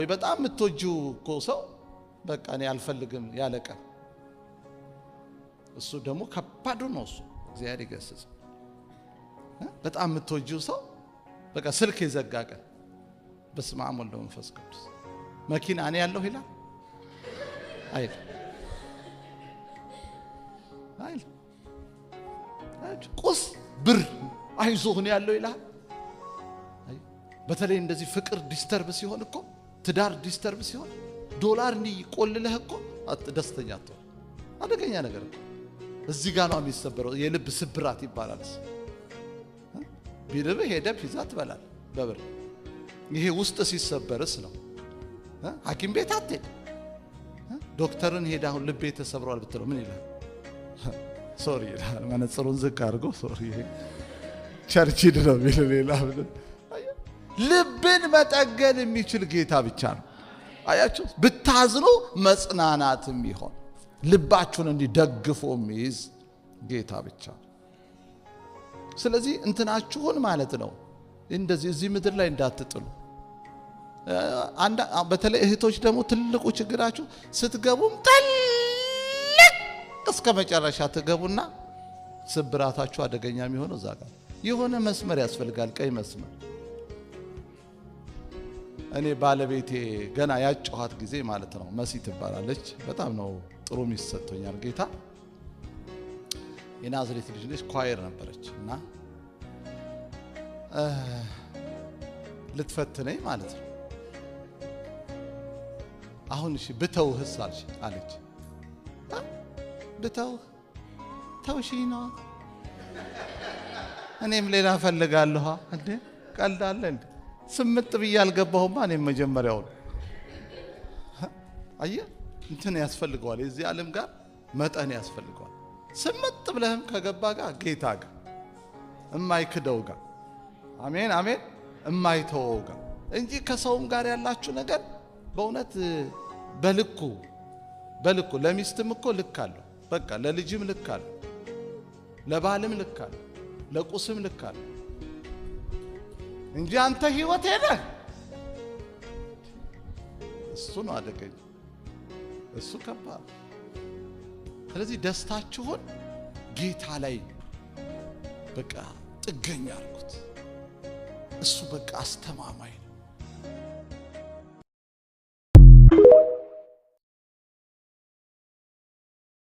ወይ በጣም የምትወጂው እኮ ሰው በቃ እኔ አልፈልግም ያለ ቀን፣ እሱ ደግሞ ከባዱ ነው። እሱ እግዚአብሔር ይገስጽ። በጣም የምትወጂው ሰው በቃ ስልክ የዘጋ ቀን፣ በስመ አብ ወወልድ ወመንፈስ ቅዱስ። መኪና እኔ ያለሁ ይላል አይል አይል፣ ቁስ ብር አይዞህ እኔ ያለው ይላል። በተለይ እንደዚህ ፍቅር disturb ሲሆን እኮ፣ ትዳር disturb ሲሆን ዶላር እንዲህ ቆልለህ እኮ ደስተኛ አትሆን። አደገኛ ነገር እኮ እዚህ ጋር ነው የሚሰበረው። የልብ ስብራት ይባላል። ቢርብህ ሄደህ ፒዛ ትበላል በብር። ይሄ ውስጥ ሲሰበርስ ነው። ሐኪም ቤት አትሄድ። ዶክተርን ሄደህ አሁን ልቤ ተሰብሯል ብትለው ምን ይላል? Sorry ይላል። መነጽሩን ዝቅ አድርጎ sorry church ሂድ ነው የሚል ሌላ። ልብን መጠገን የሚችል ጌታ ብቻ ነው። አያችሁ፣ ብታዝኑ መጽናናትም ይሆን ልባችሁን እንዲደግፎ የሚይዝ ጌታ ብቻ። ስለዚህ እንትናችሁን ማለት ነው እንደዚህ እዚህ ምድር ላይ እንዳትጥሉ። በተለይ እህቶች ደግሞ ትልቁ ችግራችሁ ስትገቡም ጥልቅ እስከ መጨረሻ ትገቡና ስብራታችሁ አደገኛ የሚሆነው እዛ ጋር የሆነ መስመር ያስፈልጋል፣ ቀይ መስመር። እኔ ባለቤቴ ገና ያጨኋት ጊዜ ማለት ነው፣ መሲ ትባላለች። በጣም ነው ጥሩ ሚስት ሰጥቶኛል ጌታ። የናዝሬት ልጅ ነች፣ choir ነበረች እና ልትፈትነኝ ማለት ነው። አሁን እሺ ብተውህስ አለች። ብተውህ ተውሽኝ ነዋ። እኔም ሌላ እፈልጋለሁ። እንዴ ቀልድ አለ እንዴ? ስምጥ ብዬ አልገባሁማ። እኔም መጀመሪያውን አየህ እንትን ያስፈልገዋል። የዚህ ዓለም ጋር መጠን ያስፈልገዋል። ስምጥ ብለህም ከገባ ጋር ጌታ ጋር እማይክደው ጋር፣ አሜን አሜን፣ እማይተወው ጋር እንጂ ከሰውም ጋር ያላችሁ ነገር በእውነት በልኩ በልኩ። ለሚስትም እኮ ልክ አለው። በቃ ለልጅም ልክ አለው፣ ለባልም ልክ አለው፣ ለቁስም ልክ አለው እንጂ አንተ ህይወት ሄደህ እሱ ነው አደገኛ፣ እሱ ከባድ። ስለዚህ ደስታችሁን ጌታ ላይ በቃ ጥገኛ አድርጉት። እሱ በቃ አስተማማኝ